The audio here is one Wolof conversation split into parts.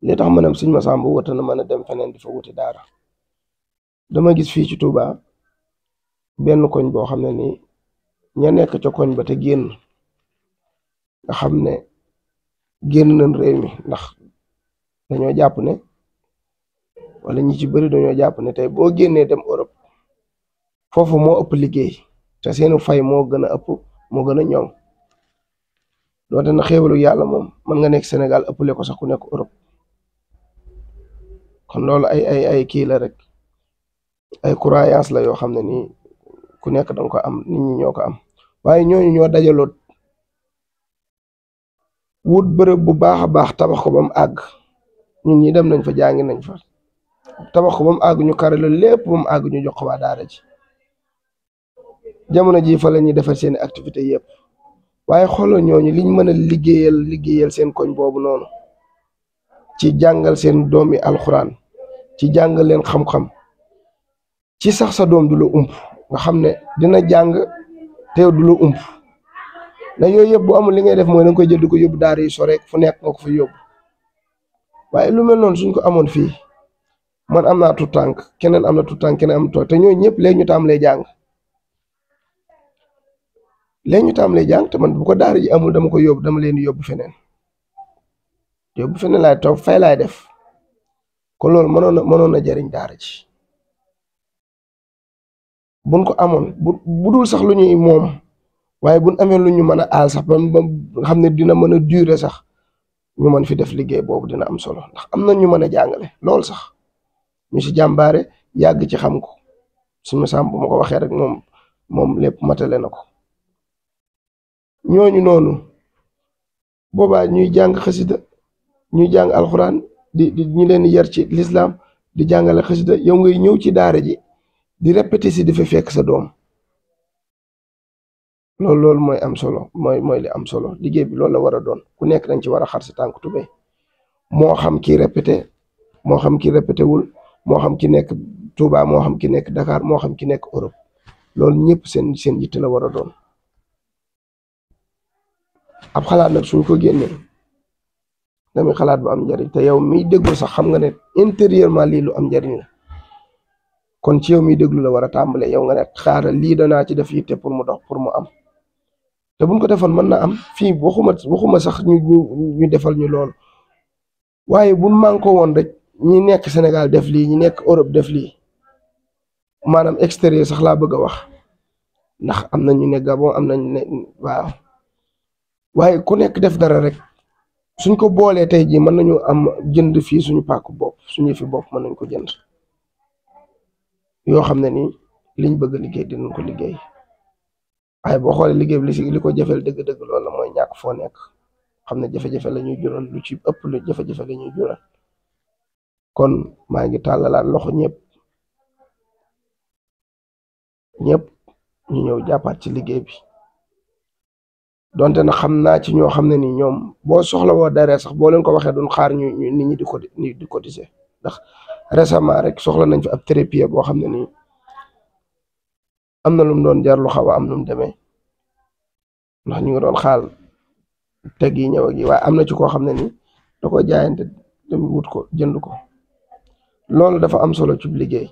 li tax ma ne Sëñ Masamba wata na mën a dem feneen di fa wuti daara dama gis fii ci Touba benn koñ boo xam ne nii ña nekk ca koñ ba te génn nga xam ne génn nañ réew mi ndax dañoo jàpp ne wala ñi ci bëri dañoo jàpp ne tey boo génnee dem Europe foofu moo ëpp liggéey te seenu fay moo gën a ëpp moo gën a ñoŋ doote na xéewalu yàlla moom mën nga nekk Sénégal ëppale ko sax ku nekk Europe kon loolu ay kii la rek ay croyance la yoo xam ne nii ku nekk danga ko am nit ñi ñoo ko am waaye ñooñu ñoo dajaloot wut bërëb bu baax a baax tabax ko ba mu àgg ñun ñi dem nañ fa jàngi nañ fa tabax ko ba mu àgg ñu karale lépp ba mu àgg ñu jox ko waa daara ji jamono ji fa la ñuy defar seeni activité yëpp waaye xoolal ñooñu liñ mën a liggéeyal seen koñ boobu noonu ci jàngal seen doom yi alxuraan ci jàngal leen xam-xam ci sax sa doom du la ump nga xam ne dina jàng te du la ump na yooyu yëpp bu amul li ngay def mooy da nga koy jël di ko yóbbu daara yi sore fu nekk nga ko fa yóbbu waaye lu mel noonu suñ ko amoon fii man am naa tout tànk keneen am na tout tànk keneen am na te ñooñu ñëpp léegi ñu tàmbalee jàng te man bu ko daara ji amul dama ko yóbbu dama leen di yóbbu feneen laay toog fay laay def kon loolu mënoon na jëriñ daara ji buñ ko amoon bu dul sax lu ñuy moom waaye buñ amee lu ñu mën a aal sax ba xam ne dina mën a durer sax ñu mën fi def liggéey boobu dina am solo ndax am na ñu mën a jàngale lool sax ñu si jàmbaare yàgg ci xam ko suñu sàmm bu ma ko waxee rek moom lépp matale na ko ñooñu noonu boobaa ñuy jàng xasida ñuy jàng alxuraan di ñu leen yar ci lislaam di jàngale xasida yow ngay ñëw ci daara ji di répété si di fa fekk sa doom loolu mooy am solo mooy li am solo liggéey bi loolu la war a doon ku nekk dañ ci war a xar si tànk tubéy moo xam ki répété moo xam ki répété wul moo xam ki nekk Touba moo xam ki nekk Dakar moo xam ki nekk Europe loolu ñëpp seen yitte la war a doon ab xalaat nag suñ ko génnee damay xalaat bu am njariñ te yow miy déglu sax xam nga ne intérieurement lii lu am njariñ la kon ci yow miy déglu la war a tàmbalee yow nga ne xaaral lii danaa ci def yitte pour mu dox pour mu am te buñ ko defoon mën na am fii waxuma sax ñu defal ñu loolu waaye buñ man ko woon rek ñi nekk Sénégal def lii ñi nekk Europe def lii maanaam extérieur sax laa bëgg a wax ndax am na ñu ne Gabon am nañu ne waaw waaye ku nekk def dara rek suñ ko boolee tey jii mën nañu am jënd fii suñu pàkku bopp suñu fi bopp mën nañ ko jënd yoo xam ne nii liñ bëgg liggéey dinañ ko liggéey waaye boo xoolee liggéey bi li ko jafeel dëgg-dëgg loolu la mooy ñàkk foo nekk xam ne jafe-jafe la ñuy jural lu ci ëpp lu jafe-jafe la ñuy jural kon maa ngi tàllalaat loxo ñëpp ñu ñëw jàppaat ci liggéey bi donte na xam naa ci ñoo xam ne ni ñoom boo soxla woo dara sax boo leen ko waxee duñ xaar ñu nit ñi di cotiser ndax récemment rek soxla nañ fi ab trépied boo xam ne nii am na lu mu doon jar lu xaw a am nu mu demee ndax ñu ngi doon xaal teg yi ñëw ak yi waaye am na ci koo xam ne nii da ko jaayante dem wut ko jënd ko loolu dafa am solo ci liggéey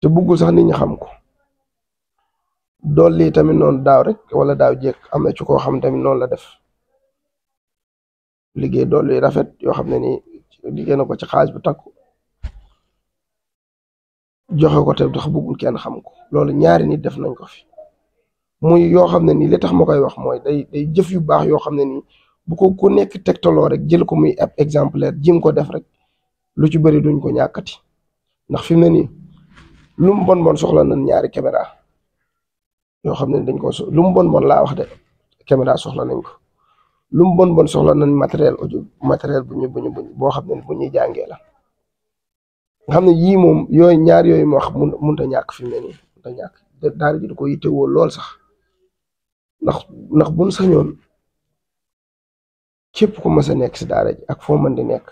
te buggul sax nit ñi xam ko dolli tamit noonu daaw rek wala daaw jékk am na ci koo xam tamit noonu la def liggéey dolli rafet yoo xam ne nii liggéey na ko ci xaalis bu takku joxe ko te tax buggul kenn xam ko loolu ñaari nit def nañ ko fi muy yoo xam ne nii li tax ma koy wax mooy day jëf yu baax yoo xam ne nii bu ko ku nekk tegtaloo rek jël ko muy ab exemplaire jim ko def rek lu ci bëri duñ ko ñàkkati ndax fi mu ne nii lu mu bon soxla nañ ñaari caméra yoo xam ne dañ ko lu mu bon laa wax de caméra soxla nañ ko lu mu bon soxla nañ matériel audio matériel bu ñu boo xam ne bu ñuy jàngee la nga xam ne yii moom yooyu ñaar yooyu ma wax mënut a ñàkk fi mu ne nii mënut a ñàkk daara ji da ko yittewoo lool sax ndax buñ sañoon képp ku mas a nekk si daara ji ak foo mën di nekk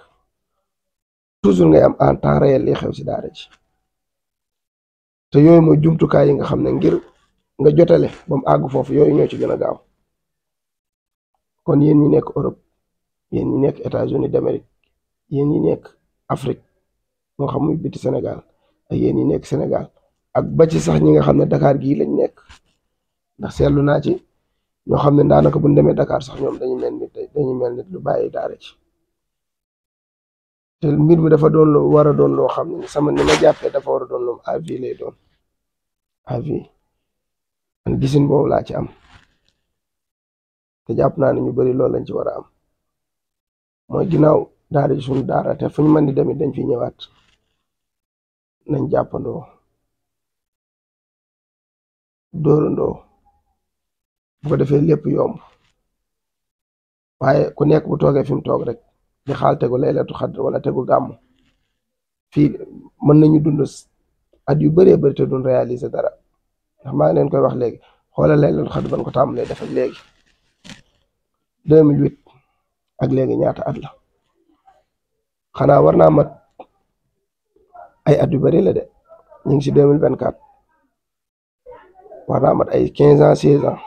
toujours ngay am en temps réel li xew si daara ji te yooyu mooy jumtukaay yi nga xam ne ngir nga jotale ba mu àgg foofu yooyu ñoo ci gën a gaaw kon yéen ñi nekk Europe yéen ñi nekk États-Unis d'Amérique yéen ñi nekk Afrique moo xam muy biti Sénégal ak yéen ñi nekk Sénégal ak ba ci sax ñi nga xam ne Dakar gii lañ nekk ndax seetlu naa ci ñoo xam ne daanaka bu ñu demee Dakar sax ñoom dañuy mel ni lu bàyyi daara ci te mbir mi dafa doon lu war a doon loo xam ne sama ni ma jàppee dafa war a doon lu à vie lay doon à vie man gisin boobu laa ci am te jàpp naa ne ñu bari loolu lañ ci war a am mooy ginnaaw daara ji suñu daara te fu ñu mën di demit dañ fi ñëwaat nañ jàppandoo dóorandoo bu ko defee lépp yomb waaye ku nekk bu toogee fi mu toog rek di xaal tegu laylatu xadr wala tegu gàmm fii mën nañu dund at yu bëree bëri te duñ réaliser dara ndax maa ngi leen koy wax léegi xoolal laylatu xadr ban ko tàmbalee def ak léegi 2008 ak léegi ñaata at la xanaa war naa mat ay at yu bëri la de ñu ngi si 2024 war naa mat ay 15 ans 16 ans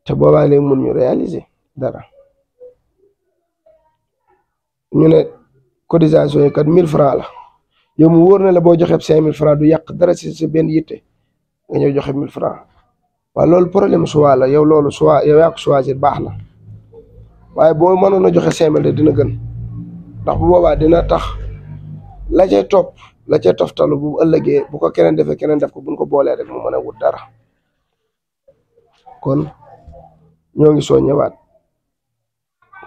te boobaa léegi mun ñu réaliser dara ñu ne cotisation yi kat 1000 francs la yow mu wóor na la boo joxe 5000 francs du yàq dara si sa benn yitte nga ñëw joxe 1000 francs waaye loolu problème choix la yow loolu choix yow yaa ko choisir baax na waaye boo mënoon a joxe 5000 de dina gën ndax bu boobaa dina tax la cay toftalu bu ëllëgee bu ko keneen defee keneen def ko buñ ko boolee rek mu mën a wut dara kon ñoo ngi soo ñëwaat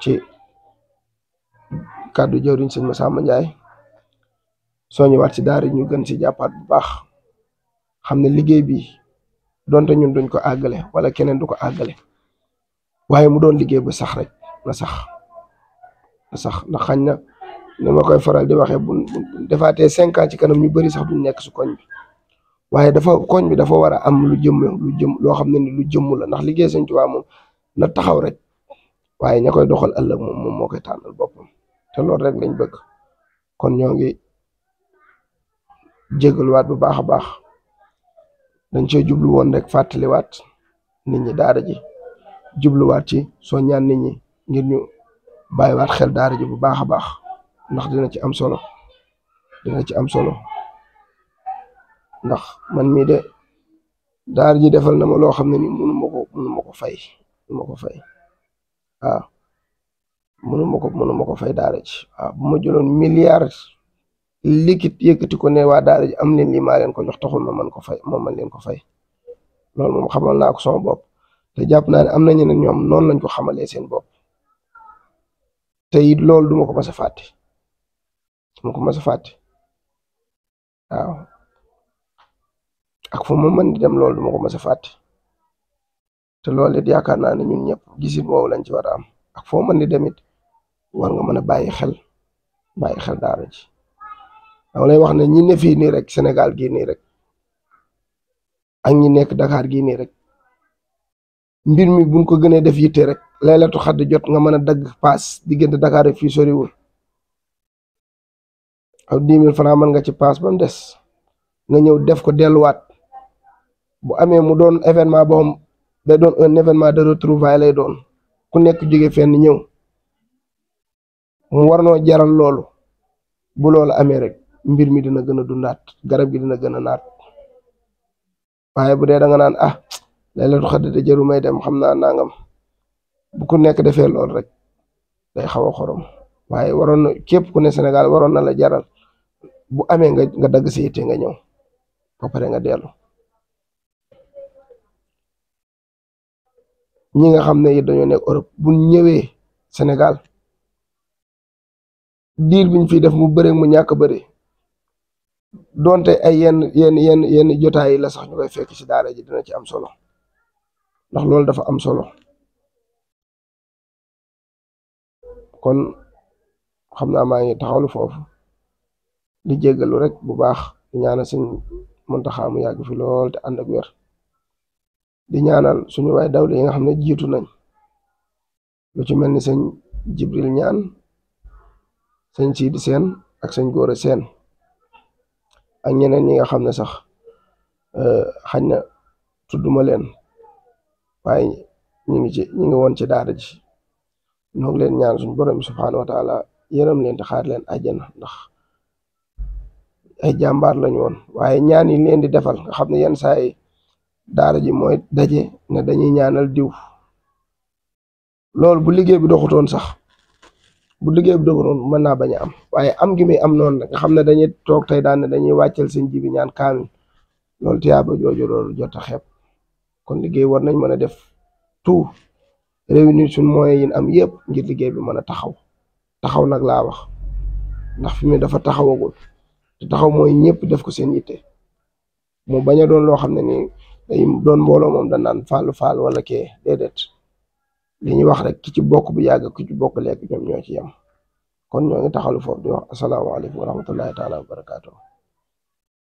ci kàddu jëwriñ sëñ Massamba Ndiaye soo ñëwaat ci daara ñu gën si jàppaat bu baax xam ne liggéey bi donte ñun duñ ko àggale wala keneen du ko àggale waaye mu doon liggéey bu sax rek na sax ndax xañ na ni ma koy faral di waxee bu defaatee 5 ans ci kanam ñu bari sax duñ nekk su koñ bi waaye koñ bi dafa war a am lu jëm loo xam ne ni lu jëmm la ndax liggéey Sëñ Tuubaa moom na taxaw rek waaye ña koy doxal ëllëg moom moo koy tànnal boppam te loolu rek lañ bëgg kon ñoo ngi jégaluwaat bu baax a baax dañ cee jublu woon rek fàttaliwaat nit ñi daara ji jubluwaat ci soo ñaan nit ñi ngir ñu bàyyiwaat xel daara ji bu baax a baax ndax dina ci am solo ndax man mii de daara ji defal na ma loo xam ne ni mënu ma ko fay waaw mënu ma ko fay daara ji waaw bu ma jëloon milliard liquide yëkkati ko ne waa daara ji am leen lii maa leen ko jox taxul ma man leen ko fay loolu moom xamal naa ko sama bopp te jàpp naa ne am na ñeneen ñoom noonu lañ ko xamalee seen bopp te it loolu duma ko mas a fàtte waaw ak fu ma mën di dem loolu duma ko mas a fàtte te loolu it yaakaar naa ne ñun ñëpp gisin woowu lañ ci war a am ak foo mën di demit war nga mën a bàyyi xel daara ji dama lay wax ne ñi ne fii nii rek Sénégal gii nii rek ak ñi nekk Dakar gii nii rek mbir mi buñ ko gënee def yitte rek laylatu xadd jot nga mën a dagg paas diggante Dakar rek fii soriwul aw 10 000 francs mën nga ci paas ba mu des nga ñëw def ko delluwaat bu amee mu doon événement boo xam day doon un événement de retrouvailles lay doon ku nekk jóge fenn ñëw mu war noo jaral loolu bu loolu amee rek mbir mi dina gën a dundaat garab gi dina gën a naat waaye bu dee da nga naan laylatu xadd de jëru may dem xam naa nangam bu ku nekk defee loolu rek day xaw a xorom waaye waroon na képp ku ne Sénégal waroon na la jaral bu amee nga dagg si yitte nga ñëw ba pare nga dellu ñi nga xam ne it dañoo nekk Europe bu ñëwee Sénégal diir biñ fi def mu bëre mu ñàkk bëre donte ay yenn jotaay yi la sax ñu koy fekk ci daara ji dina ci am solo ndax loolu dafa am solo kon xam naa maa ngi taxawlu foofu di jéggalu rek bu baax di ñaanal Sëñ Muntaxa mu yàgg fi lool te ànd ak wér di ñaanal suñu waay dawle yi nga xam ne jiitu nañ lu ci mel ni sëñ Jibril ñaan sëñ Sidi Seen ak sëñ Góora Seen ak ñeneen ñi nga xam ne sax xañ na tudduma leen waaye ñu ngi woon ci daara ji ñoo ngi leen ñaan suñu borom bi subhaanahu wa taala yërëm leen te xaar leen àjjana ndax ay jàmbaar lañu woon. waaye ñaan yi leen di defal nga xam ne yenn saa yi daara ji mooy daje ne dañuy ñaanal diw loolu bu liggéey bi doxutoon sax mën naa bañ a am waaye am gi muy am noonu nga xam ne dañuy toog tey daan ne dañuy wàccel seen ji bi ñaan kaamil loolu tiyaaba jooju loolu jot a xeeb kon liggéey war nañ mën a def tout réunir suñ moyens yi am yëpp ngir liggéey bi mën a taxaw nag laa wax ndax fi mu dafa taxawagul te taxaw mooy ñëpp def ko seen yitte mu bañ a doon loo xam ne nii day doon mbooloo moom da naan faal wala kee déedéet li ñuy wax rek ki ci bokk bu yàgg ki ci bokk lekk ñoom ñoo ci yem kon ñoo ngi taxalu foofu di wax asalaamaaleykum wa rahmatullahi taala wa barakaatu.